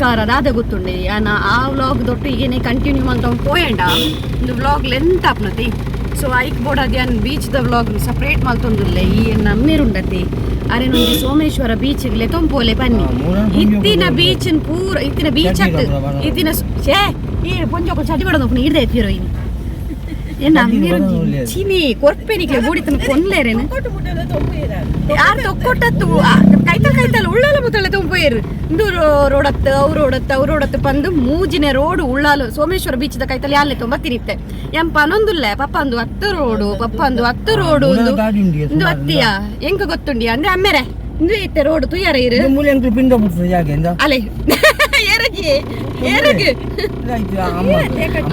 ಸಂಸ್ಕಾರ ದಾದ ಗೊತ್ತುಂಡೆ ಯಾನ ಆ ವ್ಲಾಗ್ ದೊಟ್ಟು ಈಗೇನೆ ಕಂಟಿನ್ಯೂ ಅಂತ ಪೋಯಂಡ ಒಂದು ವ್ಲಾಗ್ ಲೆಂತ್ ಆಪ್ನತಿ. ಸೊ ಐಕ್ ಬೋಡಾದ್ ಯಾನ್ ಬೀಚ್ ದ ವ್ಲಾಗ್ ಸಪ್ರೇಟ್ ಮಲ್ತೊಂದುಲ್ಲೆ. ಈ ನಮ್ಮೇರುಂಡತಿ ಅರೆನೊಂಜಿ ಸೋಮೇಶ್ವರ ಬೀಚ್ ಲೆತೊಂಪೋಲೆ ಪನ್ನಿ. ಇತ್ತಿನ ಬೀಚ್ ಪೂರ ಇತ್ತಿನ ಬೀಚ್ ಅತ್ ಇತ್ತಿನ ಛೇ ಈ ಪೊಂಜೊಕುಲು ಚಟಿ ಬಡೋದು ಇರ್ದೆ ಹೀರೋಯಿನ್ ಏನ್ ಅಮ್ಮೇರುಂಜಿ ಚಿನಿ ಕೊರ್ಪೆನಿಕ್ಲೆ ಬೋಡಿತನ ಕೊನ್ಲೇರೇನು ಯಾರು ತೊಕ್ಕೊಟ್ಟತ್ತು ಕೈತಲ್ ಕೈತಲ್ ಉಳ್ಳಾಲ ಮುತ್ತಳೆ ತುಂಬೋಯರು. ಇಂದು ರೋಡತ್ತು ಅವು ರೋಡತ್ತು ಅವು ರೋಡತ್ತು ಪಂದು ಮೂಜಿನ ರೋಡು ಉಳ್ಳಾಲು ಸೋಮೇಶ್ವರ ಬೀಚ್ದ ಕೈತಲ್ ಯಾಲ್ನೆ ತುಂಬ ತಿನಿತ್ತೆ ಎಂ ಪನೊಂದುಲ್ಲೆ ಪಪ್ಪ ಅಂದು ಹತ್ತು ರೋಡು ಪಪ್ಪ ಅಂದು ಹತ್ತು ರೋಡು ಒಂದು ಇಂದು ಅತ್ತಿಯ ಎಂಕ ಗೊತ್ತುಂಡಿಯ ಅಂದ್ರೆ ಅಮ್ಮೇರೆ ಇಂದು ಇತ್ತೆ ರೋಡು ತುಯ್ಯಾರ ಇರು ಅಲೆ ಏರಗಿ ಏರಗಿ.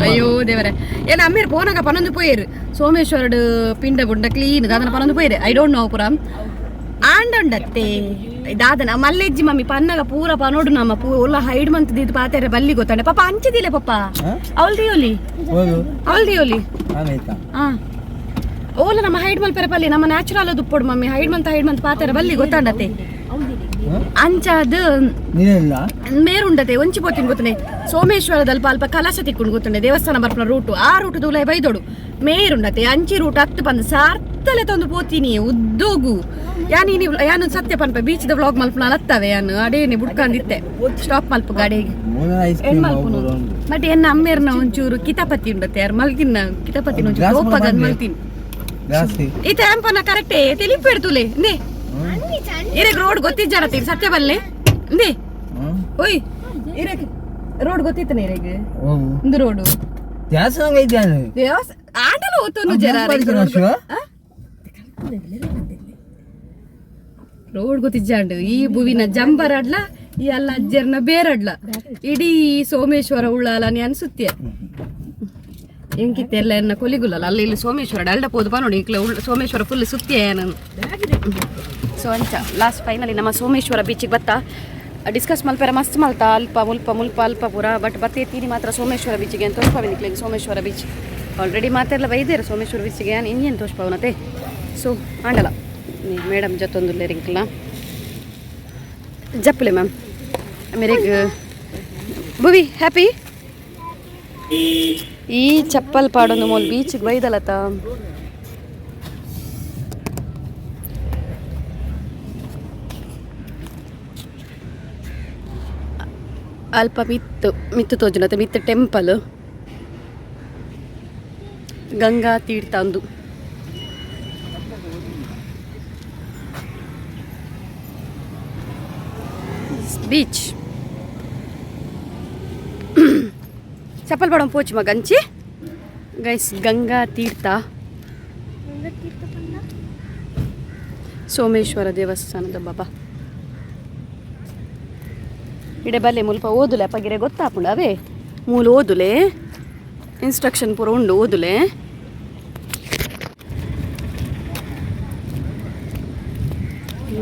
ಅಯ್ಯೋ ದೇವರೇ ಏನ ಅಮ್ಮೇರು ಪೋನಾಗ ಪನೊಂದು ಪೋಯರು ಸೋಮೇಶ್ವರಡು ಪಿಂಡ ಬುಂಡ ಕ್ಲೀನ್ ದಾದನ ಪನೊಂದು ಪೋಯರು. I don't know ಪುರ ಆಂಡೊಂಡತ್ತೆ ದಾದನ ಮಲ್ಲೆಜ್ಜಿ ಮಮ್ಮಿ ಪನ್ನಗ ಪೂರ ಪನೋಡು ನಮ್ಮ ಪೂರ ಹೈಡ್ ಮಂತ್ ದಿದ್ದು ಪಾತೆರೆ ಬಲ್ಲಿ ಗೊತ್ತಂಡೆ ಪಾಪ ಅಂಚಿದಿಲ್ಲ ಪಪ್ಪ ಅವಲ್ ದಿಯೋಲಿ ಅವಲ್ ದಿಯೋಲಿ. ಹಾ ಓಲ ನಮ್ಮ ಹೈಡ್ ಮಲ್ಪೆರೆ ಪಲ್ಲಿ ನಮ್ಮ ನ್ಯಾಚುರಲ್ ದುಪ್ಪೊಡು ಮಮ್ಮಿ ಹೈಡ್ ಮಂತ್ ಹೈಡ್ ಮಂತ್ ಪಾತೆರೆ ಬಲ್ಲಿ ಗೊತ್ತಾಂಡತೆ ಅಂಚಾದ ಮೇರುಂಡತೆ ಒಂಚಿ ಪೋತಿನ ಗೊತ್ತನೆ ಸೋಮೇಶ್ವರದಲ್ಪ ಅಲ್ಪ ಕಲಶ ತಿಕ್ಕೊಂಡು ಗೊತ್ತುಂಡೆ ದೇವಸ್ಥಾನ ಬರ್ಪುನ ರೂಟು ಆ ರೂಟು ದೂಲ ಬೈದೋಡು ಮೇರುಂಡತೆ ಅಂಚಿ ರೂಟ್ ಹತ್ತು ಪಂದ್ ಸಾರ್ತಲೆ ತಂದು ಪೋತೀನಿ ಉದ್ದೋಗು ಯಾನ್ ಇನಿ ಯಾನು ಸತ್ಯ ಪನ್ಪ ಬೀಚ್ದ ವ್ಲಾಗ್ ಮಲ್ಪುನ ಅತ್ತವೆ ಯಾನು ಅಡೇನೆ ಬುಡ್ಕಂದಿತ್ತೆ ಸ್ಟಾಪ್ ಮಲ್ಪ ಗಾಡಿಗೆ ಏನ್ ಮಲ್ಪುನು ಬಟ್ ಎನ್ನ ಅಮ್ಮೇರ್ನ ಒಂಚೂರು ಕಿತಾಪತಿ ಉಂಡತೆ ಯಾರು ಮಲ್ತಿನ ಕಿತಾಪತಿ ಒಂಚೂರು ಕೋಪಗಂದ್ ಮಲ್ತಿನ್ ಈ ಟ್ಯಾಂಪನ ಕರೆಕ್ಟೇ ತಿಳಿಪೇಡ್ತುಲೆ ನೇ ಇರಗ್ ರೋಡ್ ಗೊತ್ತಿಜ್ಜಾರ ಸತ್ಯ ಬಲ್ಲೆ ಇಂದೇ ಓಯ್ ಇರಗ್ ರೋಡ್ ಗೊತ್ತಿತ್ತನೆ ಇರಗ್ ಇಂದು ರೋಡು ದೇವಸ್ ಆಟಲ ಓತುನು ಜರ ರೋಡ್ ಗೊತ್ತಿಜ್ಜಾಂಡು ಈ ಭುವಿನ ಜಂಬರಡ್ಲ ಈ ಅಲ್ಲ ಅಜ್ಜರ್ನ ಬೇರಡ್ಲ ಇಡೀ ಸೋಮೇಶ್ವರ ಉಳ್ಳಾಲ ಅನ್ಸುತ್ತೆ ಎಂಕಿತ್ತೆ ಎಲ್ಲ ಎನ್ನ ಕೊಲಿಗುಲ್ಲಲ್ಲ ಅಲ್ಲಿ ಇಲ್ಲಿ ಸೋಮೇಶ್ವರ ಅಲ್ಡ ಪೋದು ಬಾ ನೋಡಿ ಇಕ್ಲೆ ಸೋಮೇಶ್ವರ ಫುಲ್ ಸುತ್ತಿಯ ನಾನು. ಸೊ ಅಂಚ ಲಾಸ್ಟ್ ಫೈನಲಿ ನಮ್ಮ ಸೋಮೇಶ್ವರ ಬೀಚಿಗೆ ಬತ್ತಾ ಡಿಸ್ಕಸ್ ಮಲ್ಪೆರ ಮಸ್ತ್ ಮಲ್ತಾ ಅಲ್ಪ ಮುಲ್ಪ ಮುಲ್ಪ ಅಲ್ಪ ಪೂರ ಬಟ್ ಬತ್ತೇ ತೀನಿ ಮಾತ್ರ ಸೋಮೇಶ್ವರ ಬೀಚಿಗೆ ಅಂತ ತೋರ್ಪವೆ ನಿಕ್ಲೆಗೆ. ಸೋಮೇಶ್ವರ ಬೀಚ್ ಆಲ್ರೆಡಿ ಮಾತೆಲ್ಲ ಬೈದೇರು ಸೋಮೇಶ್ವರ ಬೀಚಿಗೆ ಏನು ಇನ್ನೇನು ತೋರ್ಪವನತೆ. ಸೊ ಆಂಡಲ ಮೇಡಮ್ ಜೊತೊಂದುಲ್ಲೆ ರಿಂಕ್ಲ ಜಪ್ಪಲೆ ಮ್ಯಾಮ್ ಮೇರೆಗ್ ಭುವಿ ಹ್ಯಾಪಿ ಈ ಚಪ್ಪಲ್ ಪಾಡೊಂದು ಮೋಲ್ ಬೀಚಿಗೆ ಬೈದಲತ. ಅಲ್ಪ ಮಿತ್ತು ಮಿತ್ತು ತೋಜುನತೆ ಮಿತ್ತು ಟೆಂಪಲ್ ಗಂಗಾ ತೀರ್ಥ ಅಂದು ಬೀಚ್ ಚಪ್ಪಲ್ ಪಾಡೊಂದು ಪೋಚು ಮಗಂಚಿ ಗೈಸ್. ಗಂಗಾ ತೀರ್ಥ ಸೋಮೇಶ್ವರ ದೇವಸ್ಥಾನದ ಬಾಬಾ ಇಡೆ ಬಲ್ಲೆ ಮುಲ್ಪ ಓದುಲೆ ಅಪ್ಪಗಿರೆ ಗೊತ್ತಾಪುಂಡು ಅವೇ ಮೂಲು ಓದುಲೆ ಇನ್ಸ್ಟ್ರಕ್ಷನ್ ಪೂರ ಉಂಡು ಓದುಲೆ.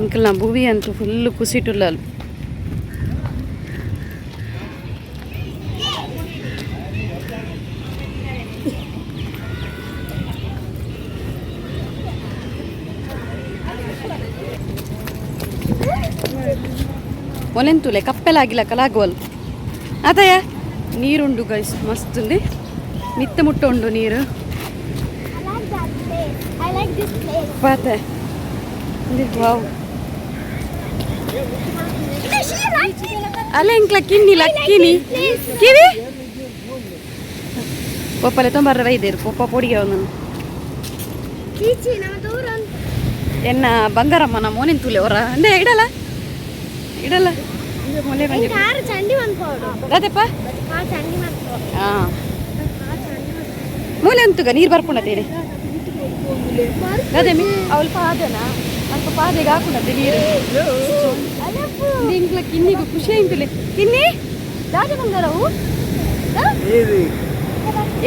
ಇಂಕಲ್ನ ಭುವಿ ಅಂತೂ ಫುಲ್ ಕುಸಿಟುಲ್ಲಲ್. ಒಲೆಂತುಲೆ ಕಪ್ಪೆಲಾಗಿಲ್ಲ ಕಲಾಗುವಲ್ ಅತಯ್ಯ ನೀರುಂಡು ಗೈಸ್ ಮಸ್ತ್ ఉంది ಮಿತ್ತ ಮುಟ್ಟ ಉಂಡು ನೀರು ಪಾತೆ ವಾವ್ ಅಲ್ಲ ಇಂಕ್ಲ ಕಿನ್ನಿ ಲಕ್ಕಿನಿ ಕಿವಿ ಪೊಪ್ಪಲೆ ತೊಂಬರ್ರ ಬೈದೇರು ಪೊಪ್ಪ ಪೊಡಿಗೆ ಒಂದನ್ನು ಎನ್ನ ಬಂಗಾರಮ್ಮನ ಮೋನಿನ್ ತುಲೆ ಅವರ ಅಂದೆ ಇಡಲ್ಲ ಇಡಲ್ಲ ಮೊಲೆ ಬಂದಿ ದಾದೆಪ್ಪ ಹಾಂ ಮೂಲೆ ಅಂತುಗ ನೀರು ಬರ್ಪುಂಡತೇನೆ ಅದೇ ಅವಳು ಪಾದನ ಅಲ್ಪ ಪಾದೆಗೆ ಹಾಕುಂಡತೆ ನೀರು ಇಂಕ್ಲ ಕಿನ್ನಿಗೂ ಖುಷಿ ಆಯ್ತುಲೆ ಕಿನ್ನಿ ದಾದೆ ಬಂಗಾರವು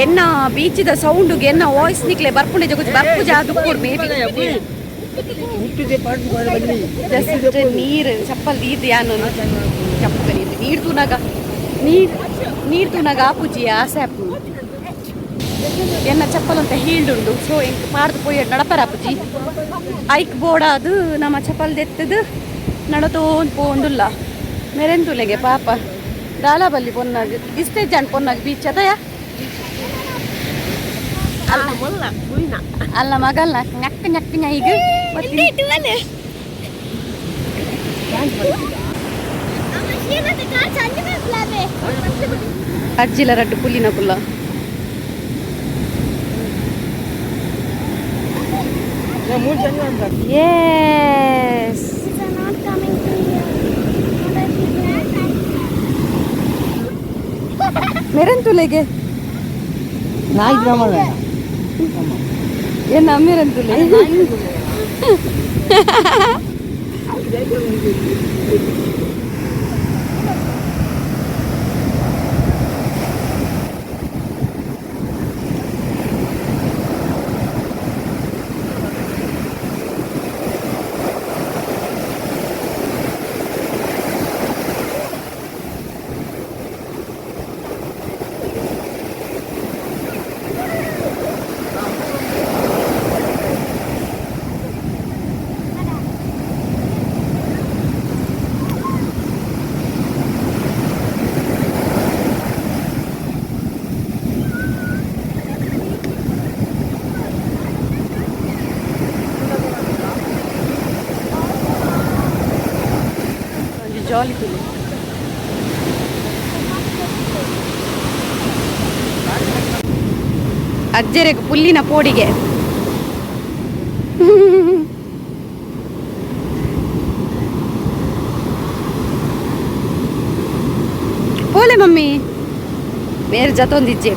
ಎನ್ನ ಬೀಚಿದ ಸೌಂಡುಗೆ ಎನ್ನ ವಾಯ್ಸ್ ನಿಕ್ಲೆ ಬರ್ಪುಂಡೆ ಜಗು ಬರ್ಪು ಜಾಗ ಮೇಬಿ ಜಸ್ಟ್ ನೀರು ಚಪ್ಪಲ್ ದೀದ್ ಯಾನು ಚಪ್ಪು ನೀರು ನೀರು ತೂನಾಗ ನೀರು ನೀರು ತೂನಾಗ ಆಪುಜಿ ಆಸೆ ಆಪು ಎನ್ನ ಚಪ್ಪಲ್ ಅಂತ ಹೀಲ್ಡ್ ಉಂಡು. ಸೊ ಎಂಕ್ ಪಾರ್ದು ಪೋಯ್ ನಡಪರ ಆಪುಜಿ ಐಕ್ ಬೋಡಾದು ನಮ್ಮ ಚಪ್ಪಲ್ ದೆತ್ತದು ನಡತೋಂದು ಪೋಂದುಲ್ಲ ಮೆರೆಂತುಲೆಗೆ ಪಾಪ. ದಾಲ ಬಲ್ಲಿ ಪೊನ್ನಾಗ ಇಷ್ಟೇ ಜನ ಪೊನ್ನಾಗ ಬೀಚ್ ಅದಯ. ಅಲ್ಲ ಮಗಲ್ನ ñಕ್ಕ ñಕ್ಕ ಈಗ. ಅಜ್ಜಿಲ ರಡ್ಡು ಪುಲ್ಲಿನ ಪುಲ್ಲ. Yes. These are not coming to here. ಮೆರಂತುಲೆಗೆ ಏನ ಮೆರಂತುಲೆ? ಒಂಜಿ ಜಾಲಿ ತುಲೆ. ಅಜ್ಜೆರೆಗ್ ಪುಲ್ಲಿನ ಪೋಡಿಗೆ. ಪೋಲೆ ಮಮ್ಮಿ, ಮೇರ್ ಜತೊಂದಿಜ್ಜೆ.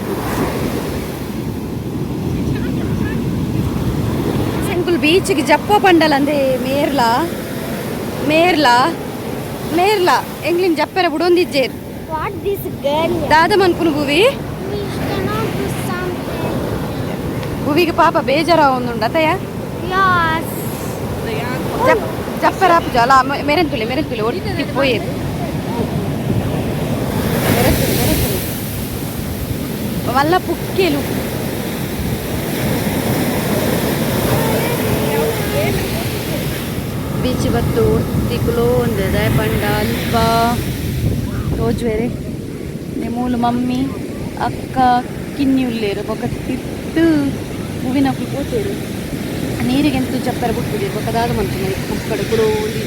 ಎಂಕುಲು ಬೀಚ್ಗೆ ಜಪ್ಪ ಪಂಡಲಂದೆ. ಮೇರ್ಲಾ ಮೇರ್ಲಾ ಮೇರ್ಲಾ ಎಂಗ್ಲಿನ್ ಜಪ್ಪೆರ ಬುಡೊಂದಿಜ್ಜೇರ್. What this girl? ದಾದ ಮನ್ಪುನು ಭುವಿ? We cannot do something. ಭುವಿಗೆ ಪಾಪ ಬೇಜಾರ ಒಂದುಂಡ ಅತ್ತಯ್ಯ. Yes. ಜಪ್ಪೆರ ಆಪುಜ ಅಲ್ಲ. ಮೆರೆಂತುಲೆ ಮೆರೆಂತುಲೆ ಒಟ್ಟಿ ಪೋಯೇರು. ಮೆರೆಂತುಲೆ ಮೆರೆಂತುಲೆ ಮಲ್ಲ ಪುಕ್ಕೆಲು. ಬೀಚ್ ಬತ್ತು ಒತ್ತಿ ಕುಲೋಂದೆ. ದಾಯ ಪಂಡ ಅಲ್ಪ ತೋಜುವೆರೆ ಮೂಲು ಮಮ್ಮಿ ಅಕ್ಕ ಕಿನ್ನಿ ಉಲ್ಲೇರು. ಬೊಕ ತಿತ್ತು ಹೂವಿನಕ್ಲು ಪೋತೇರು. ನೀರಿಗೆಂತು ಜಪ್ಪರ ಬುಟ್ಬಿಡಿ. ಬೊಕ ದಾದ ಮನ್ಪುನ? ಕುಕ್ಕಡೆ ಕುಲೋಂದಿ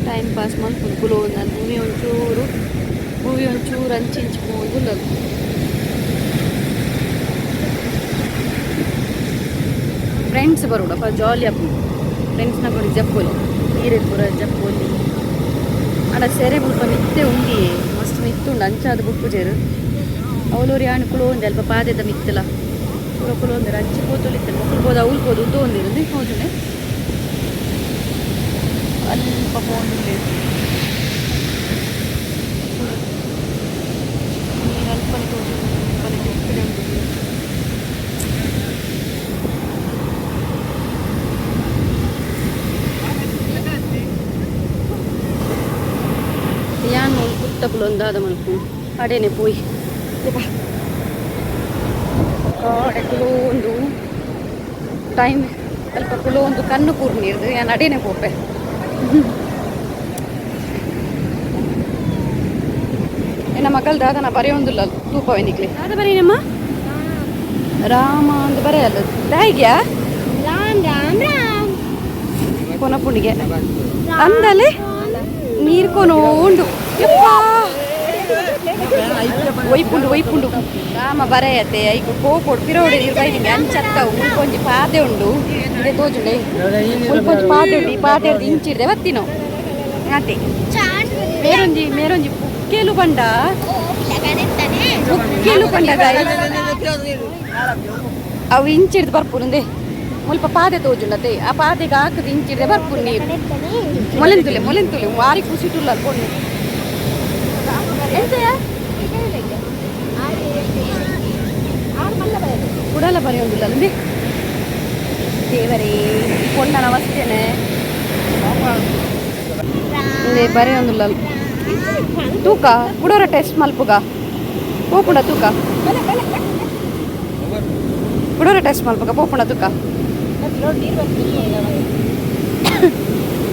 ಟೈಮ್ ಪಾಸ್ ಮನ್ಪುನು ಕುಲೋಂದು. ಅದು ಭೂಮಿ ಒಂಚೂರು, ಭೂಮಿ ಒಂಚೂರು ಅಂಚಿಂಚಿ ಪೋಂದು. ಫ್ರೆಂಡ್ಸ್ ಬರೋಡಪ್ಪ, ಜಾಲಿ ಅಪ್ಪು. ಫ್ರೆಂಡ್ಸ್ನ ಕೂಡ ಜಪ್ಪೋಲಿ, ನೀರು ಪೂರ ಜಪ್ಪೋಲಿ. ಅಡ ಸೆರೆ ಮುಲ್ಪ ಮಿತ್ತೆ ಉಂಡಿ ಮಸ್ತ್ ಮಿತ್ತುಂಡು. ಅಂಚಾದ ಬುಪ್ಪುಜೇರು. ಅವಲೋರಿ ಆಣ್ ಕುಲೋಂದೆ ಅಲ್ಪ ಪಾದೆದ ಮಿತ್ತಲ ಪೂರ ಕುಲೋಂದೆರ್. ಅಂಚಿ ಪೋತೊಲಿತ್ತೆ ಮೊಕುಲು ಪೋದು ಅವ್ಲು ಪೋದು ಉದ್ದು ಒಂದಿರುಂದು ತೋಜುಂಡೆ. ಅಲ್ಪ ಪೋಂದುಲ್ಲೆರ್. ನೀರು ಅಲ್ಪನೆ ತೋಜುಂಡು, ಅಲ್ಪನೆ ತಿರ್ತ್‌ಡೆ ಉಂಡು ನೀರು. ಯಾನ್ ಮೂಲು ಕುತ್ತ ಕುಲೊಂದಾದ ಮಲ್ಪು ಅಡೇನೆ ಪೋಯಿ ಯಪ್ಪ. ಕಾಡೆ ಕುಲೋಂದು ಟೈಮ್ ಅಲ್ಪ ಕುಲೋಂದು ಕಣ್ಣು ಕೂರ್ ನೀರ್ದು. ಯಾನ್ ಅಡೇನೆ ಪೋಪೆ. ಎನ್ನ ಮಗಲ್ ದಾದನ ಬರೆಯೊಂದುಲ್ಲ ತೂಪವೆನಿಕ್ಲೆ. ದಾದ ಬರೀನಮ್ಮ? ರಾಮ ಅಂದ್ ಬರೆಯಲ್ಲ ದಾಯಿಗ್ಯಾ? Ram Ram Ram. ಕೊನಪುಣಿಗೆ ಅಂದಲೆ ನೀರ್ ಕೊನೋಂಡು. ಯಪ್ಪಾ, ಒಯ್ಪುಂಡು ಒಯ್ಪುಂಡು. ರಾಮ ಬರೆಯತೆ. ಐಕು ಪೋಪೊಡು ಪಿರೋಡು ನೀರು ಬೈದಿಂಗೆ ಅಂಚತ್ತ. ಮುಲ್ಪೊಂಜಿ ಪಾದೆ ಉಂಡು, ಇದೆ ತೋಜುಂಡೆ. ಮುಲ್ಪೊಂಜಿ ಪಾದೆ ಉಂಡು. ಈ ಪಾದೆ ಹಿಡ್ದು ಇಂಚಿಡ್ದೆ ಬತ್ತಿನವು ಅತೆ. Chant. ಮೇರೊಂಜಿ ಮೇರೊಂಜಿ ಪುಕ್ಕೆಲು ಬಂಡ. Oh, ಲಗನೆತ್ತಾನೆ. ಪುಕ್ಕೆಲು ಬಂಡ ಗಾಯ್. ಅವು ಇಂಚಿಡ್ದು ಬರ್ಪುನುಂದೆ. ಮುಲ್ಪ ಪಾದೆ ತೋಜುಂಡತೆ. ಆ ಪಾದೆಗೆ ಹಾಕದು ಇಂಚಿಡ್ದೆ ಬರ್ಪುನು ನೀರು. ಲಗನೆತ್ತಾನೆ. ಮೊಲೆಂತುಲೆ ಮೊಲೆಂತುಲೆ. ವಾರಿ ಖುಷಿಟುಲ್ಲ ಪೊಣ್ಣು ಎಂತಯ ಕುಡಲ ಬರೆಯೊಂದಿಲ್ಲ ಅಲ್ಲಿ. ದೇವರೇ, ಪೊಣ್ಣನ ಅವಸ್ಥೆನೆ ಇಂದೆ ಬರೆಯೊಂದುಲ್ಲ. ತೂಕ ಕುಡೋರ ಟೆಸ್ಟ್ ಮಲ್ಪುಗ ಪೋಪುಂಡ ತೂಕ. ಕುಡೋರ ಟೆಸ್ಟ್ ಮಲ್ಪುಗ ಪೋಪುಂಡ ತೂಕ.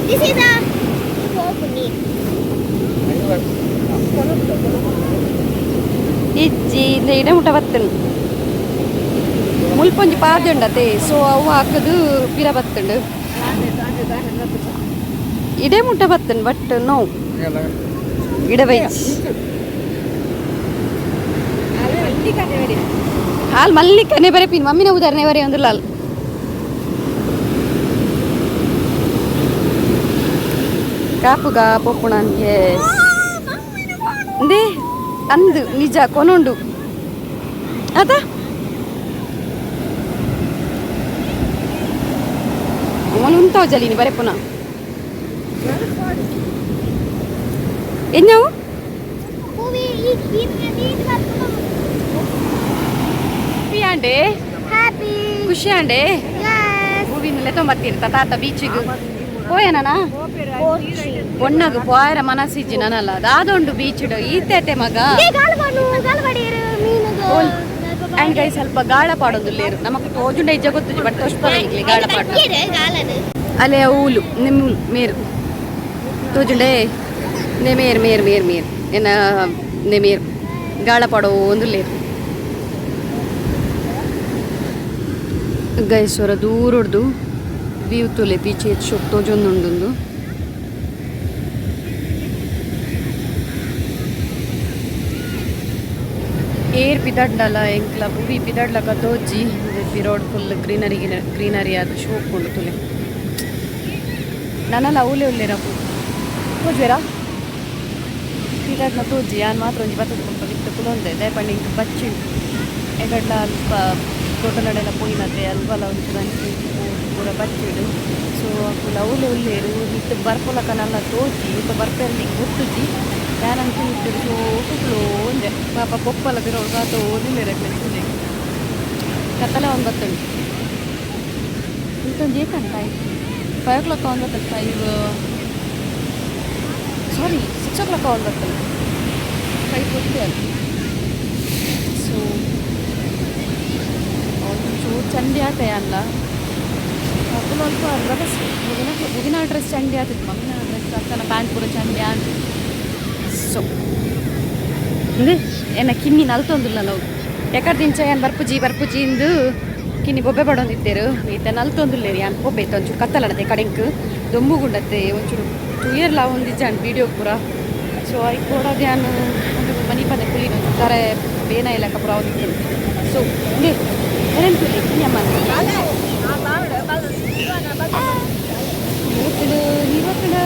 This is a ನೀರ್. ಇಜ್ಜಿ ಇಂದ ಇಡ ಮುಟ ಬತ್ತುಂಡು ಮುಲ್ಪೊಂಜಿ ಪಾದೆ ಉಂಡತೆ ಸೊ ಅವು ಹಾಕದು ಪಿರ ಬತ್ತುಂಡು ಇಡೆ ಮುಟ್ಟ ಬತ್ತುಂಡು ಬಟ್ ನೋ ಇಡ ಬೈಚ್ ಹಾಲ್ ಮಲ್ಲಿಕನೆ ಬರೆಪಿನ್ ಮಮ್ಮಿನ ಉದಾಹರಣೆ ಬರೆ ಒಂದು ಲಾಲ್ ಕಾಪುಗ ಪೊಪ್ಪುಣ ಎಸ್ ಅಂದೇ ಅಂದು ನಿಜ ಕೊನೊಂಡು ಅದ ಅವನು ಉಂತಾವ್ ಜಲೀನಿ ಬರೆ ಪುನಃ ಎನ್ನವು ಹ್ಯಾಪಿ ಆಂಡೆ. ಹ್ಯಾಪಿ. ಖುಷಿ ಆಂಡೆ. ಯಸ್. ಹೂವಿನ ಲೆತ್ತೊಂಬತ್ತೀರ್ತ ತಾತ ಬೀಚಿಗೆ ಪೋಯನಾ ಒಣ್ಣಗ ಪೋಯರ ಮನಸ್ಸಿಜ್ಜಿ ನನಲ್ಲ ದಾದೊಂಡು ಬೀಚ್ ಈತೇತೆ ಮಗ. ಮೀನುಗಳು. ಅಂಡ್ ಗೈ ಸ್ವಲ್ಪ ಗಾಳ ಪಾಡೊಂದುಲ್ಲೇರು ನಮಕ್ ತೋಜುಂಡ ಇಜ್ಜ ಗೊತ್ತುಜಿ, ಬಟ್ ತೋಷ್ಪದ ಇಗ್ಲಿ ಗಾಳ ಪಾಡ. ಅಲೆ ಊಲು ನಿಮ್ಮೂಲು ಮೇರು ತೋಜುಂಡೆ ನೆ ಮೇರ್ ಮೇರ್ ಮೇರ್ ಮೇರ್ ಎನ್ನ ನೆ ಮೇರ್ ಗಾಳ ಪಾಡೋ ಒಂದುಲ್ಲೇರು. ಗೈಸ್ವರ ದೂರಡ್ದು ವ್ಯೂ ತುಲೆ, ಬೀಚ್ ಹೆಚ್ಚು ತೋಜೊಂದುಂಡುಂದು. ಏರ್ ಪಿದಡ್ಲಲ ಎಂಕ್ಲ ಭೂವಿ ಪಿದಡ್ಲಕ ತೋಜಿ ರೋಡ್ ಫುಲ್ ಗ್ರೀನರಿ ಗ್ರೀನರಿ ಆದ್ ಶೋಕ್ ಉಂಡು ತುಲೆ. ನನಲ ಅವಲೇ ಉಲ್ಲೇರಪ್ಪು ತೋಜುವೆರಾ? ಪಿದಡ್ನ ತೋಜಿ ಯಾನ್ ಮಾತ್ರ ಒಂಜಿ ಬತ್ತದ ಮುಲ್ಪ ಬಿತ್ತು ಕುಲೊಂದೆ ದಯಪಂಡ ಇಂಕ್ ಬಚ್ಚಿ ಎಗಡ್ಲ ಅಲ್ಪ ತೋಟಲಡೆಲ್ಲ ಪೋಯಿನತೆ ಅಲ್ಪಲ ಒಂಚೂರು ಅಂಚಿ ಪೂರ ಬಚ್ಚಿಡು. ಸೊ ಅಕುಲು ಅವಲೇ ಉಲ್ಲೇರು ಇತ್ತು ಬರ್ಪುಲಕ ನಲ್ಲ ತೋಜಿ ಇತ್ತ ಬರ್ಪೆರ್ ನಿಂಗೆ ಗೊತ್ತುಜಿ ಯಾನ್ ಅಂಚೆ ಇತ್ತು ಶೋಕು ಒಂಜೆ ಪಾಪ ಪೊಪ್ಪಲ ಬಿರೋಡು ಬಾತ ಓದಿಲ್ಲೇರು ಅಕ್ಲೆ ತೂಲೆ ಕತ್ತಲೆ ಒಂದು ಬತ್ತುಂಡು. ಇಂತೊಂದು ಏತಂತ 5 ಓ ಕ್ಲಾಕ್ ಒಂದು ಬರ್ತದೆ, 5, ಸಾರಿ, 6 ಓ ಕ್ಲಾಕ್ ಒಂದು ಬರ್ತದೆ, 5:40 ಅದು. ಸೊ ಒಂಚೂರು ಚಂಡಿ ಆತ ಅಲ್ಲ ಅಪ್ಪು ಅಲ್ಪ ಅರ್ಧ ಬಸ್ ಮುಗಿನ ಮುಗಿನ ಡ್ರೆಸ್ ಚಂಡಿ ಆತಿತ್ತು, ಮಮ್ಮಿನ ಡ್ರೆಸ್ ಅಕ್ಕನ ಪ್ಯಾಂಟ್ ಪೂರ ಚಂಡಿ ಆಂಟು. ಸೊ ಅಂದೆ ಏನ ಕಿನ್ನಿ ನಲ್ತೊಂದಿಲ್ಲ ನಾವು ಎಕಡ್ ದಿಂಚ ಏನ್ ಬರ್ಪುಜಿ ಬರ್ಪುಜಿ ಇಂದು ಕಿನ್ನಿ ಬೊಬ್ಬೆ ಬಡೊಂದಿತ್ತೇರು. ಈತ ನಲ್ತೊಂದುಲ್ಲೇರು ಯಾನ್ ಪೊಬ್ಬೆ ಇತ್ತು ಒಂಚೂರು ಕತ್ತಲಡತೆ ಕಡೆಂಕ್ ದೊಂಬುಗುಂಡತ್ತೆ ಒಂಚೂರು ತುಯರ್ಲ ಒಂದಿಜ್ಜಾಂಡ್ ವೀಡಿಯೋ ಪೂರ. ಸೊ ಐಕ್ ಬೋಡಾದ್ ಯಾನ್ ಒಂದು ಮನಿ ಪಂದೆ ಕುಲಿನ ಒಂಚೂರು ತಾರೆ ಬೇನ ಇಲ್ಲಕ ಪೂರ ಒಂದಿತ್ತು. ಸೊ ಇಂದೆ ಏನೇನು ಕುಲಿ ಕಿನ್ನಿ ಅಮ್ಮ ನೀವತ್ತಿಡು ನೀವತ್ತಿಡು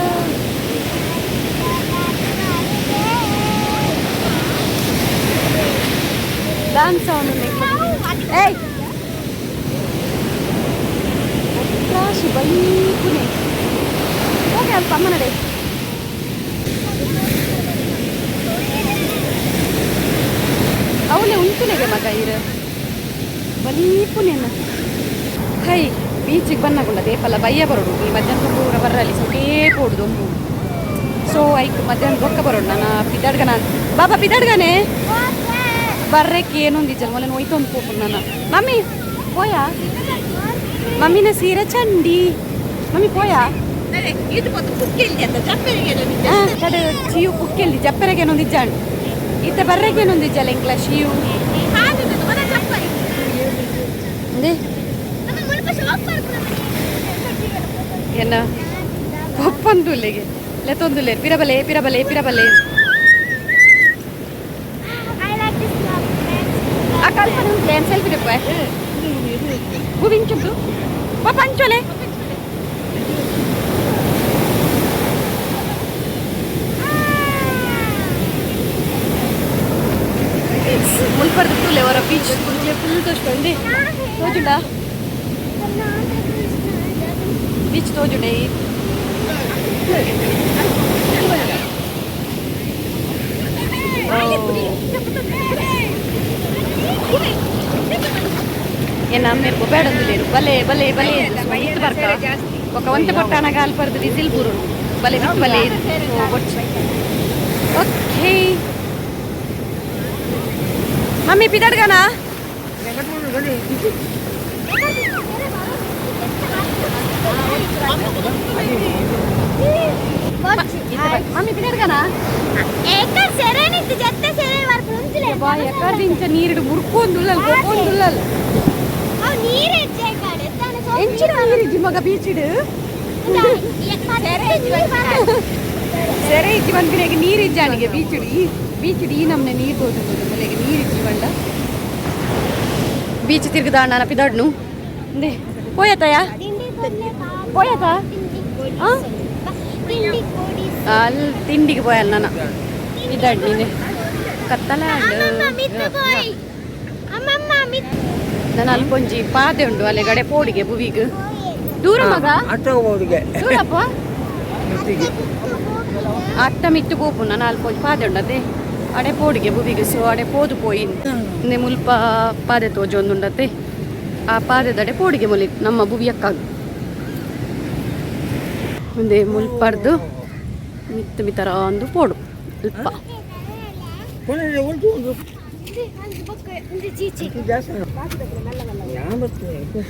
ಡಾನ್ಸ್ ಅವನು. ಏಯ್ ರಾಶಿ ಬೈಪುನೆ ಓಕೆ ಅಲ್ಪ ಅಮ್ಮನಡೆ ಅವಲೇ ಉಂಟುನೆಗೆ ಮಗ ಇರು ಬಲೀಪುನೇನ. ಹೈ ಬೀಚಿಗೆ ಬನ್ನಗುಂಡ ದೇಪಲ್ಲ ಬಯ್ಯ ಬರೋಡು ಈ ಮಧ್ಯಾಹ್ನ ಪೂರ ಬರ್ರಲ್ಲಿ ಸೊಕೇ ಪೋಡು ದೊಂಬು. ಸೊ ಐಕ್ ಮಧ್ಯಾಹ್ನ ಬೊಕ್ಕ ಬರೋಡು ನಾನು ಪಿದಾಡ್ಗನ ಬಾಬಾ ಪಿದಾಡ್ಗನೆ ಬರ್ರೆಕ್ಕೆ ಏನೊಂದಿಜ್ಜಲ್ ಮೊಲೆ ಹೋಯ್ತೊಂದು ಪೋಪು ನಾನು. ಮಮ್ಮಿ ಪೋಯಾ? ಮಮ್ಮಿನ ಸೀರೆ ಚಂಡಿ ಮಮ್ಮಿ ಪೋಯಾ? ಕಡೆ ಚೀವು ಕುಕ್ಕೆಲ್ಲಿ ಜಪ್ಪರೆಗೆ ಏನೊಂದಿಜ್ಜಾಂಡ್ ಇತ್ತ ಬರ್ರೆಗೆ ಏನೊಂದಿಜ್ಜಲ್ಲ ಎಂಕ್ಲ ಶಿವು ಅಂದೆ ಏನ ಪೊಪ್ಪಂದುಲ್ಲೆಗೆ ಲೆತ್ತೊಂದುಲ್ಲೆ ಪಿರಬಲೆ ಪಿರಬಲೆ ಪಿರಬಲೆ. I like this love. ಆ ಕಲ್ಪನೆ ಉಂಟು ಏನು ಸೆಲ್ಫಿ ತೆಪ್ಪ ಹೂವಿಂಚುಂಟು ಪಾಪ ಅಂಚೋಲೆ. ಮುಲ್ಪರ್ದು ತೂಲೆ ಅವರ ಬೀಚ್ ಫುಲ್ ತೋಚ್ಕೊಂಡೆ ತೋಜುಂಡ ಬೀಚ್ ತೋಜುಂಡೆ. ಏನ ಅಮ್ಮೇರ್ ಬೇಡಂದುಲೇರು ಬಲೆ ಬಲೆ ಬಲೆ ಇತ್ತು ಬರ್ಕ ఒక వంత ಪಟ್ಟಾಣಗ ಅಲ್ಪರ್ದು ವಿಸಿಲ್ ಬೂರುಂಡು ಬಲೆ ಬಿತ್ತು ಬಲೆ. ಓಕೆ ಮಮ್ಮಿ ಪಿದಾಡ್ಗಾನ. ಮಮ್ಮಿ ಪಿದಾಡ್ಗಾನ. ಏಕ ಸೆರೆನ. ಎಕ್ಕದಿಂಚ ನೀರಿಡು ಮುರ್ಕೊಂದುಲ್ಲಲ್ ಕೊಕೊಂದುಲ್ಲಲ್. ಎಂಚಿನ ನೀರಿಜ್ಜಿ ಮಗ ಬೀಚಿಡು? ಸೆರೆ ಇಜ್ಜಿ ಬಂದಿನೆಗೆ ನೀರಿಜ್ಜಾನಿಗೆ ಬೀಚಿಡು. ಈ ಬೀಚಿಡು ಈ ನಮ್ನೆ ನೀರು ತೋಜುಂಡು ಮಲೆಗೆ ನೀರಿಜ್ಜಿ ಬಂಡ. ಬೀಚ್ ತಿರುಗದಾಣ ಪಿದಾಡ್ನು ಇಂದೆ ಪೋಯತಯ ಪೋಯತ. ಆ? ಅಲ್ಲಿ ತಿಂಡಿಗೆ ಪೋಯಲ್ಲ ನಾನು ಇದಾಡ್ ನೀನೆ ಕತ್ತಲ. ನಾನು ಅಲ್ಪೊಂಜಿ ಪಾದೆ ಉಂಡು ಅಲ್ಲೆಗಡೆ ಪೋಡಿಗೆ ಭುವಿಗ್ ದೂರ ಮಗ. ಅಟ್ಟ ಹೋಗುಗೆ. ದೂರಪ್ಪ. ಮಿತ್ತಿಗೆ. ಅಟ್ಟ ಮಿತ್ತು ಪೋಪು. ನಾನು ಅಲ್ಪೊಂಜಿ ಪಾದೆ ಉಂಡು ಅದೇ ಅಡೆ ಪೋಡಿಗೆ ಭುವಿಗ್. ಸೊ ಅಡೆ ಪೋದು ಪೋಯಿ ಇಂದೆ ಮುಲ್ಪ ಪಾದೆ ತೋಜೊಂದುಂಡತೆ. ಆ ಪಾದೆದಡೆ ಪೋಡಿಗೆ ಮುಲಿ ನಮ್ಮ ಭುವಿಯಕ್ಕಾಗ ಒಂದೇ ಮುಲ್ಪರ್ದು ಮಿತ್ತು ಮಿತರ ಒಂದು ಪೋಡು ಅಲ್ಪ. ಕೊನೆಗೆ ಉಂಟು ಒಂದು ಜಾಸ್ತಿ ಯಾನ್ ಬರ್ತೇನೆ.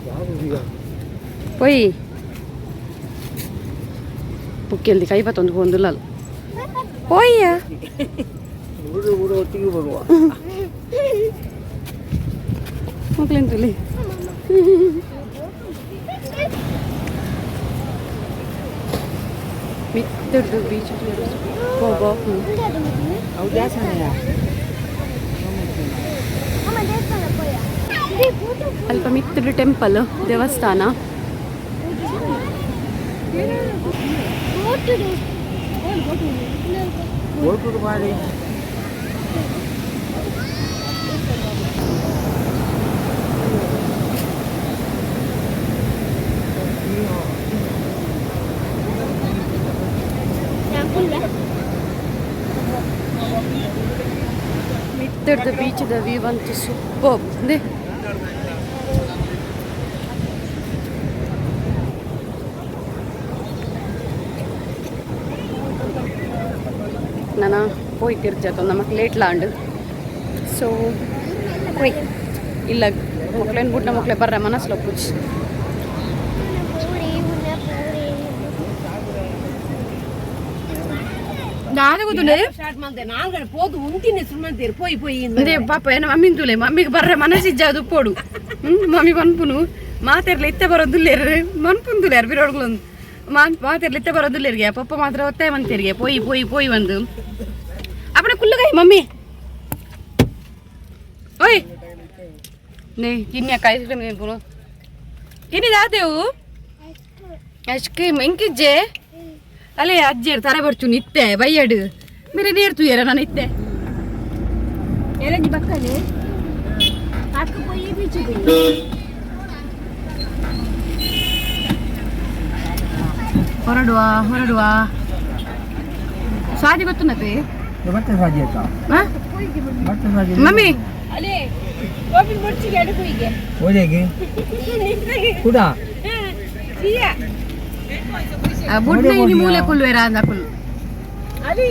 ಯಾರು? ಪೊಯ್ ಬುಕ್ಕೆಲ್ದಿ ಕೈ ಬತ್ತೊಂದು ಪೋಂದುಲ್ಲಲ್ಲ ಪೋಯ್ಯ. ಊರು ಊರು ಒಟ್ಟಿಗೆ ಬರುವ. ಮಕ್ಳೆಂತುಲಿ ಮಿತ್ತಡ್ದು ಬೀಚ್. ಅವು ಜಾಸ್ತಿ. ಅಲ್ಪ ಮಿತ್ತಡು ಟೆಂಪಲ್ ದೇವಸ್ಥಾನ. ಬೋಟು ಮಾಡಿ. ಮಿತ್ತಡ್ದು ಬೀಚದ ವ್ಯೂ ಅಂತೂ ಸೂಪರ್ ಇದೆ. ನಾನು ಪೋಯ್ ತಿರ್ಜಾತ ನಮಕ್ ಲೇಟ್ ಲಾಂಡ್. ಸೊ ಪೋಯ್ ಇಲ್ಲ ಮಕ್ಳೇನು ಬುಡ್ನ ಮಕ್ಳೆ ಬರ್ರ ಮನಸ್ಲು ಪುಜ್. ದಾದ ಗೊತ್ತುಂಡೆ? ಸ್ಟಾರ್ಟ್ ಮಾಡ್ದೆ ನಾಲ್ಗಡೆ ಪೋದು ಉಂಟಿನಿ ಸುಮ್ಮನೆ ಪೋಯಿ ಪೋಯಿ. ಅದೇ ಪಾಪ ಏನ ಮಮ್ಮಿನ ತುಲೆ ಮಮ್ಮಿಗೆ ಬರ್ರೆ ಮನಸ್ಸಿಜ್ಜ ಅದು ಪೋಡು. ಮಮ್ಮಿ ಪನ್ಪುನು ಮಾತೆರ್ಲ ಇತ್ತೆ ಬರೋದುಲ್ಲೇರು ಮನ್ಪುಂದುಲೇರು ಬಿರೋಡ್ಗಳೊಂದು ಮಾತೆರ್ಲ ಇತ್ತೆ ಬರೋದುಲ್ಲೇರಿಗೆ. ಪಪ್ಪ ಮಾತ್ರ ಒತ್ತಾಯ ಮಂತೇರಿಗೆ ಪೋಯಿ ಪೋಯಿ ಪೋಯಿ ಬಂದು ಅಪ್ಪಣ ಕುಲ್ಲುಗಾಯಿ ಮಮ್ಮಿ. ಓಯ್ ನೇ ಕಿನ್ನಿ ಅಕ್ಕ ಐಸ್ ಕ್ರೀಮ್ ತಿನ್ಪುನು. ಕಿನ್ನಿ ದಾತೆವು ಐಸ್ ಕ್ರೀಮ್ ಎಂಕಿಜ್ಜೆ ಅಲ್ಲೇ ಅಜ್ಜೇರು ತರೆ ಬರ್ಚು ನಿತ್ತೆ ಬೈಯಡು ಮೇರೆ ನೇರ್ ತೂಯರ ನಾನು ಇತ್ತೆ. ಎರಂಜಿ ಬಕ್ಕನೆ ಅಕ್ಕ ಪೋಯಿ ಬೀಚ್ ಪೋಯಿ. ಹೊರಡುವ ಹೊರಡುವ ಸಾದಿ ಗೊತ್ತುನತೆ. ಮತ್ತೆ ಸಾಧ್ಯ ಆಯ್ತಾ? ಮತ್ತೆ ಸಾಧ್ಯ. ಮಮ್ಮಿ. ಅಲೇ ಗೋಪಿನ ಬೊಡ್ಚಿಗೆ ಅಡು ಪೋಯಿಗೆ. ಓದೇಗೆ ಕೂಡ. ಸಿಯಾ. ಬುಡ್ನ ಇನಿ ಮೂಲೆ ಕುಲ್ವೇರ ಅಂದ ಕುಲ್. ಅಲೇ.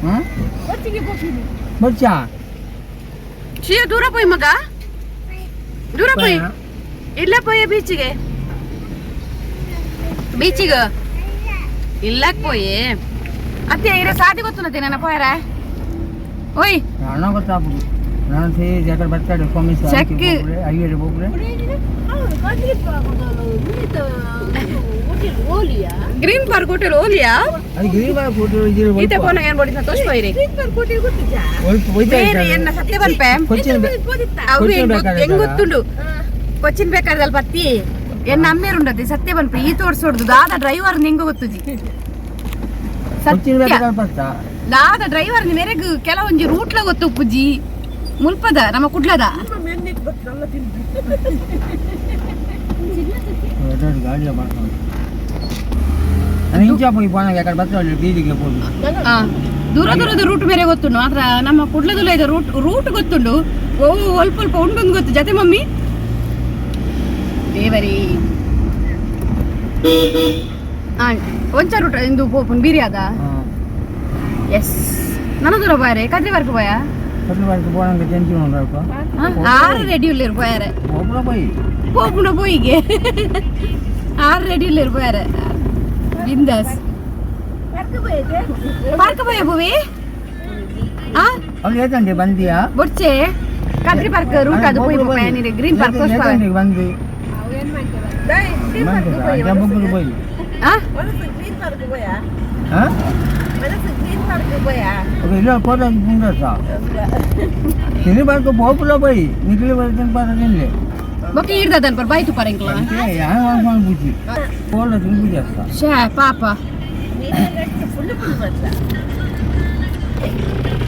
ಹ್ಮ್. ಬೊಡ್ಚಿಗೆ ಗೋಪಿನ. ಬಚ್ಚಾ. ಶಿಯ ದೂರ ಪೋಯ್ ಮಗ ದೂರ ಪೋಯ್ ಇಲ್ಲ ಪೋಯ್ ಬೀಚಿಗೆ ಬೀಚಿಗೆ ಇಲ್ಲಕ್ ಪೋಯೆ ಅತ್ತೆ ಇರ ಸಾದಿ ಗೊತ್ತುನತೆ ನನ್ನ ಪೋಯರ ಓಯ್. ನಾನು ಗೊತ್ತಾಗ್ಬೋದು ನಾನು ಸೇ ಜಾತ್ರೆ ಬರ್ತಾಡೆ ಸ್ವಾಮಿ. ಚಕ್ಕೆ. ಅಯ್ಯರು ಹೋಗ್ರೆ. ಹೌದು ಕಡ್ಲಿ ಹೋಟೆಲ್ ಓಲಿಯಾ? Green park hotel ಓಲಿಯಾ? ಅದು ಗಿರಿ ಬಾರ್ ಫೋಟೋ ಇದಿರು. ಈತ ಪೋನ ಏನ್ ಬಡಿನ ತೋಷ್ ಪೋಯ್ರಿ. Green park hotel ಗೊತ್ತಿಜಾ? ಬೇರೆ ಎನ್ನ ಸತ್ಯ ಬನ್ಪೆ. ಕೊಚ್ಚಿನ ಪೋದಿತ್ತ. ಅವು ಕೊಚ್ಚಿನ್ ಹೆಂಗ್ ಬೇಕಾದ್ರೆ ಹೆಂಗ್ ಗೊತ್ತುಂಡು ಕೊಚ್ಚಿನ್ ಬೇಕಾದಲ್ ಪತ್ತಿ ಎನ್ನ ಅಮ್ಮೇರುಂಡತಿ ಸತ್ಯ ಬನ್ಪೆ ಈ ತೋರ್ಸೋಡ್ದು ದಾದ ಡ್ರೈವರ್ ನಿಂಗ ಗೊತ್ತುಜಿ. ಕೊಚ್ಚಿನ ಸತ್ಯ. ಬೇಕಾದ್ರೆ ಬರ್ತಾ. ದಾದ ಡ್ರೈವರ್ ಮೇರೆಗ್ ಕೆಲವೊಂಜಿ ರೂಟ್ಲ ಗೊತ್ತು ಪುಜ್ಜಿ ಮುಲ್ಪದ ನಮ್ಮ ಕುಡ್ಲದ. ದೊಡ್ಡ ಗಾಡಿ ಮಾಡ್ಕೊಂಡು ನಾನು ಇಂಚ ಪೋಯಿ ಪೋನಾಗ ಯಾಕಡೆ ಬರ್ತಾಳೆ ಬೀದಿಗೆ ಪೋದು. ಆ, ದೂರ ದೂರದ ರೂಟ್ ಬೇರೆ ಗೊತ್ತುಂಡು ಮಾತ್ರ ನಮ್ಮ ಕುಡ್ಲದಲ್ಲ ಇದೆ ರೂಟ್ ರೂಟ್ ಗೊತ್ತುಂಡು. ಓ ಅಲ್ಪ ಅಲ್ಪ ಉಂಡೊಂದು ಗೊತ್ತು ಜೊತೆ ಮಮ್ಮಿ ದೇವರಿ ಒಂಚ ರೂಟ್ ಇಂದು ಪೋಪುನ್ ಬೀರಿಯಾದ. ಎಸ್ ನನ್ನ ದೂರ ಬಾಯರೆ ಕದ್ರಿ ವರ್ಗ ಬಾಯ. ಕಟ್ಲು ಬಾರ್ಕ ಪೋನಾಗ ಟೆನ್ಷನ್ ಉಂಟು. ಆರು ರೆಡಿ ಉಲ್ಲೇರು ಬಾಯರೆ. ಒಬ್ಬರ ಪೋಯಿ. ಪೋಪುನ ಪೋಯಿಗೆ ಆರು ರೆಡಿ ಉಲ್ಲೇರು ಬಾಯರೆ ಬಿಂದಾಸ್. Park ಪೋಯ ಭುವಿ ಆ. ಅವ್ನು ಏತಂಡಿ ಬಂದಿಯಾ? ಬೊಡ್ಚೆ ಕದ್ರಿ ಪಾರ್ಕ್ ರೂಟ್ ಅದು ಪೋಯಿ ಪೋಪ ಗ್ರೀನ್ ಪಾರ್ಕ್ ತೋರ್ಸ್ಪಾವೆ. ಬಂದು ಬೊಗ್ಗುರು ಪೋಯಿ. ಆ. ಹಾ, ಇಲ್ಲ ಕೋಟ ಮುಂದಸ ತಿನಿ ಪಾರ್ಕ್ ಪೋಪುಲ ಪೋಯಿ ನಿಖಿಲಿ ಬರ್ತೀನಿ ಪಾರ್ಕ್ ಇಲ್ಲಿ. ಬೊಕ್ಕ ಈರ್ದದನ್ ಪರ್ ಬಾಯ್ತು ಪರಂಕ್ಲ. ಯಾರು ಬುಜ್ಜಿ ಕೋಲ ತಿಂದು ಜಾಸ್ತ. ಶೇ ಪಾಪ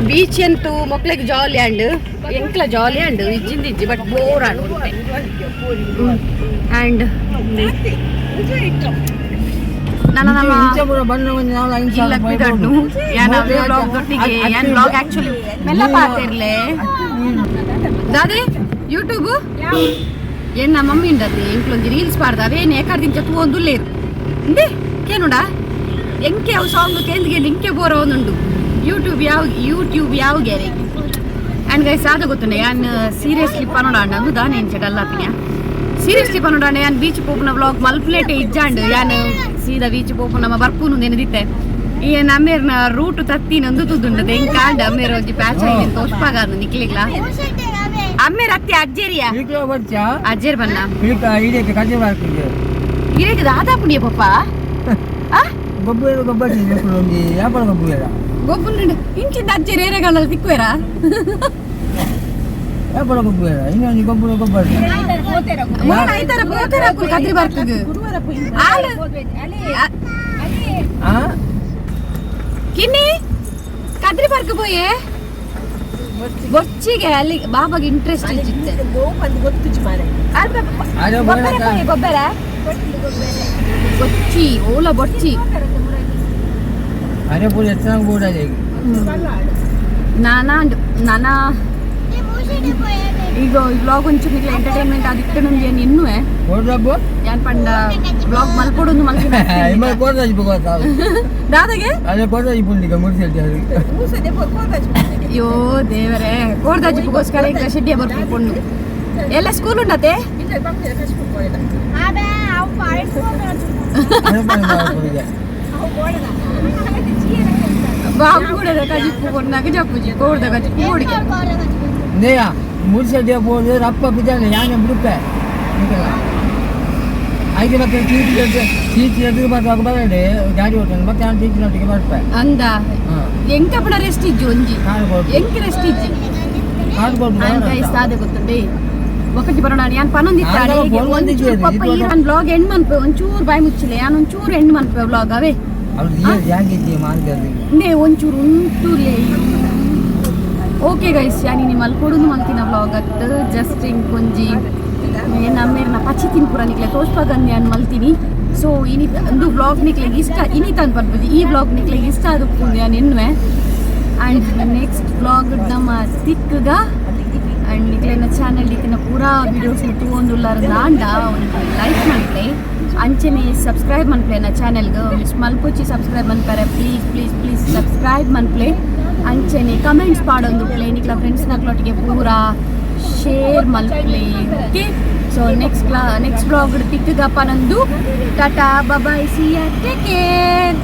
ಬೀಚ್ ಅಂತೂ ಮೊಕ್ಲೆಗ್ ಜಾಲಿ ಅಂಡ್ ಎಂಕ್ಲ ಜಾಲಿ ಅಂಡ್ ಇಜ್ಜಿಂದ ಇಜ್ಜಿ but bore and and ನನ್ನ ನಮ್ಮ ಇಂಚ ಪೂರ ಬಣ್ಣ ಒಂಜಿ ನಾಲ್ ಐದು ಸಾವಿರ ಇಲ್ಲ ರೂಪಾಯಿ ಬಿದಡ್ಡು ಬೋಡು. ಯಾನ್ ಅವೇ ವ್ಲಾಗ್ ದೊಟ್ಟಿಗೆ ಯಾನ್ ವ್ಲಾಗ್ ಆಕ್ಚುಲಿ ಮೆಲ್ಲ ಪಾತಿರ್ಲೆ ದಾದೆ ಯೂಟ್ಯೂಬ್ ಏನ್ ನಮ್ಮ ಮಮ್ಮಿ ಉಂಡತ್ತೆ ಎಂಕ್ಲೊಂಜಿ ರೀಲ್ಸ್ ಪಾಡ್ದ ಅವೇನು ಏಕಾರ್ದಿಂಚ ತೂವೊಂದುಲ್ಲೇರು ಇಂದೆ ಕೇನುಡ ಎಂಕೆ ಅವು ಸಾಂಗ್ ಕೇಂದ್ಗೆ ಇಂಕೆ ಬೋರ ಒಂದುಂಡು ಯೂಟ್ಯೂಬ್ ಯಾವ ಯೂಟ್ಯೂಬ್ ಯಾವ ಗೆರೆ. ಅಂಡ್ ಗೈಸ್ ಆದ ಗೊತ್ತುಂಡೆ ಯಾನ್ ಸೀರಿಯಸ್ಲಿ ಪನೋಡಾಂಡ ಅಂದು ದಾನೆ ಇಂಚ ಡಲ್ಲಾಪಿನ ಸೀರಿಯಸ್ಲಿ ಪನೋಡಾಂಡ ಯಾನ್ ಬೀಚ್ ಪೋಪುನ ವ್ಲಾಗ್ ಮಲ್ಪ್ಲೇಟೆ ಇಜ್ಜಾಂಡ್ ಯಾನ್ ಸೀದಾ ಬೀಚ್ ಪೋಪುನ ನಮ್ಮ ಬರ್ಪುನು ನೆನೆದಿತ್ತೆ ಈ ನಮ್ಮೇರ್ನ ರೂಟ್ ತತ್ತಿನೊಂದು ತುದುಂಡದೆ ಎಂಕಾಂಡ ಅಮ್ಮೇರ ಒಂಜಿ ಪ್ಯಾಚ್ ಆಗಿ ತೋಷ್ಪಾಗಾರ್ದು ನಿಕ್ಲಿಗ್ಲಾ ಅಮ್ಮೇರ ಅತ್ತಿ ಅಜ್ಜೇರಿಯಾ. ಇಳಿಕ ಬರ್ಚಾ? ಅಜ್ಜೇರ್ ಬನ್ನ. ಇಳಿಕ ಇಳಿಯಕ್ಕೆ ಕಜೆ ಬಾರ್ಕಿಗೆ. ಇರೇಗ ದಾದಾ ಪುಣ್ಯ ಪಪ್ಪ ಆ. ಗೊಬ್ಬರ ಗೊಬ್ಬರ ಒಂಜಿ ಯಾಪಲ ಗೊಬ್ಬರ. ಗೊಬ್ಬರ ಇಂಚಿಂದ ಅಜ್ಜೇರ್ ಏರೆಗಾಲಲ್ಲಿ ತಿಕ್ಕುವೆರಾ? ಯಾಪಲ ಗೊಬ್ಬರ ಇನ್ನೊಂದು ಗೊಬ್ಬರ ಗೊಬ್ಬರ. ಮೋನ ಐತಾರ ಬೋತರ ಅಕುಲ್ ಕದ್ರಿ ಬರ್ತದೆ ಆಲ್ ಆ. ಕಿನ್ನಿ ಕದ್ರಿ ಪಾರ್ಕ್ ಪೋಯೆ ಬೊಚ್ಚಿಗೆ ಅಲ್ಲಿ ಬಾಬಾಗೆ ಇಂಟ್ರೆಸ್ಟ್ ಇಚ್ಚಿತ್ತೆ. ಅದೇ. ಗೊಬ್ಬರ ಪೋಯೆ ಗೊಬ್ಬರ ಬೊಚ್ಚಿ ಓಲ ಬೊಚ್ಚಿ. ಅರೆ ಪೂರ ಎತ್ತನ ಕೂಡ. ನಾನಾ ನಾನಾ ಈಗ ಈ ವ್ಲಾಗ್ ಒಂಚೂರು ಎಂಟರ್ಟೈನ್ಮೆಂಟ್ ಆದಿತ್ತು ನಮ್ಗೆ ಏನು ಇನ್ನೂ ಕೋಡ್ರಬ್ಬು. ಯಾನ್ ಪಂಡ ವ್ಲಾಗ್ ಮಲ್ಕೊಡೊಂದು ಮಲ್ಪಿನ. ಇಮ್ಮ ಕೋಡ್ರಾಜ್ ಗೊತ್ತಾ? ದಾದಾಗೆ. ಅದೇ ಕೋಡ್ರಾಜ್ ಪುಂಡಿಗೆ ಮುಡಿಸಿ. ಅಯ್ಯೋ ದೇವರೇ ಕೋರ್ದಾಜಿಗೋಸ್ಕರ ಈಗ ಶೆಡ್ಡಿಯ ಬರ್ಪು ಪೊಣ್ಣು ಎಲ್ಲ ಸ್ಕೂಲ್ ಉಂಡತೆ. ಬಾಬು ಕೂಡ ಕಜಿಪ್ಪು ಪೊನ್ನಾಗ ಜಪ್ಪುಜಿ ಕೋರ್ದ ಕಜಿಪ್ಪು ಕೋಡಿಗೆ. ನೇಯ ಮುಡಿಸೆ ಬೋದು ರಪ್ಪ ಬಿದ್ದಾನೆ ಯಾನೆ ಬಿಡುಪೆ ಐದು ಮತ್ತೆ ಟೀಚರ್ ಟೀಚರ್ ಎದುರು ಬರುವಾಗ ಬರಡೆ ಗಾಡಿ ಓಡ್ತಾನೆ ಮತ್ತೆ ನಾನು ಟೀಚರ್ನೊಟ್ಟಿಗೆ ಬರ್ಪೆ. ಅಂದ. ಹಾಂ. ಎಂಕ ಪುಣ ರೆಸ್ಟ್ ಇಜ್ಜಿ ಒಂಜಿ. ಕಾಲು ಕೊಡು. ಎಂಕ್ ರೆಸ್ಟ್ ಇಜ್ಜಿ. ಕಾಲು ಕೊಡು. ಅಂಡ್ ಗೈಸ್ ದಾದೆ ಗೊತ್ತುಂಡೆ ಒಕ್ಕಟಿ ಬರೋಣ ಯಾನ್ ಪನೊಂದಿತ್ತಾಳೆ. ಆಂಡಲ ಫೋನ್ ಒಂಚೂರು ಬಂದಿದ್ದೆ, ಪಪ್ಪ ಇದು ಈ ನನ್ನ ವ್ಲಾಗ್ ಎಂಡ್ ಮನ್ಪೆ ಒಂಚೂರು ಬಾಯಿ ಮುಚ್ಚಿಲ್ಲ ಯಾನ್ ಒಂಚೂರು ಎಂಡ್ ಮನ್ಪೆ ವ್ಲಾಗ್ ಅವೇ. ಅವ್ರು ಜಾಗಿದ್ದೆ ಮಾರ್ಗದಲ್ಲಿ. ನೇ ಒಂಚೂರು ಉಂಟುಲೇ. ಓಕೆ ಗೈಸ್ ಯಾನಿ ನಿಮ್ಮ ಮಲ್ಕೊಡೋದು ಮಲ್ತಿನ ವ್ಲಾಗ್ ಅತ್ತು ಜಸ್ಟ್ ಇಂಕೊಂಜಿ ನಮ್ಮೇರ್ನ ಪಚ್ಚಿ ತಿನ್ಪುರ ನಿಕ್ಲೆ ತೋಷ್ಪಾಗಂದು ಯಾನ್ ಮಲ್ತೀನಿ. ಸೊ ಇನಿ ಒಂದು ವ್ಲಾಗ್ ನಿಕ್ಲೆಗ್ ಇಷ್ಟ ಇನಿತ ಅಂತ ಬರ್ಬೋದು ಈ ವ್ಲಾಗ್ ನಿಕ್ಲೆಗ್ ಇಷ್ಟ ಅದು ಯಾನ್ ಎನ್ನುವೆ and next vlog ನಮ್ಮ ತಿಕ್ಕಗ ಆ್ಯಂಡ್ ನಿಕ್ಲೆನ ಚಾನಲ್ ಇತ್ತಿನ ಪೂರಾ ವೀಡಿಯೋಸ್ ತೂವೊಂದುಲ್ಲಾರ ದಾಂಡ ಒಂದು ಲೈಕ್ ಮಲ್ಪಲೆ ಅಂಚನೆ ಸಬ್ಸ್ಕ್ರೈಬ್ ಮನ್ಪ್ಲೆ ನ ಚಾನೆಲ್ಗೆ ಮಿಸ್ ಮಲ್ಪೊಚ್ಚಿ ಸಬ್ಸ್ಕ್ರೈಬ್ ಮನ್ಪರೆ please please please subscribe ಮನ್ಪ್ಲೆ ಅಂಚನೆ ಕಮೆಂಟ್ಸ್ ಪಾಡೊಂದು ಪ್ಲೇ ನಿಕ್ಲ ಫ್ರೆಂಡ್ಸ್ ನಕ್ಲೊಟ್ಟಿಗೆ ಪೂರಾ ಶೇರ್ ಮಲ್ಪ್ಲೆ. Okay so next next vlog ತಿಕ್ಕಗಪ್ಪ ನಂದು. Tata bye see ya take care.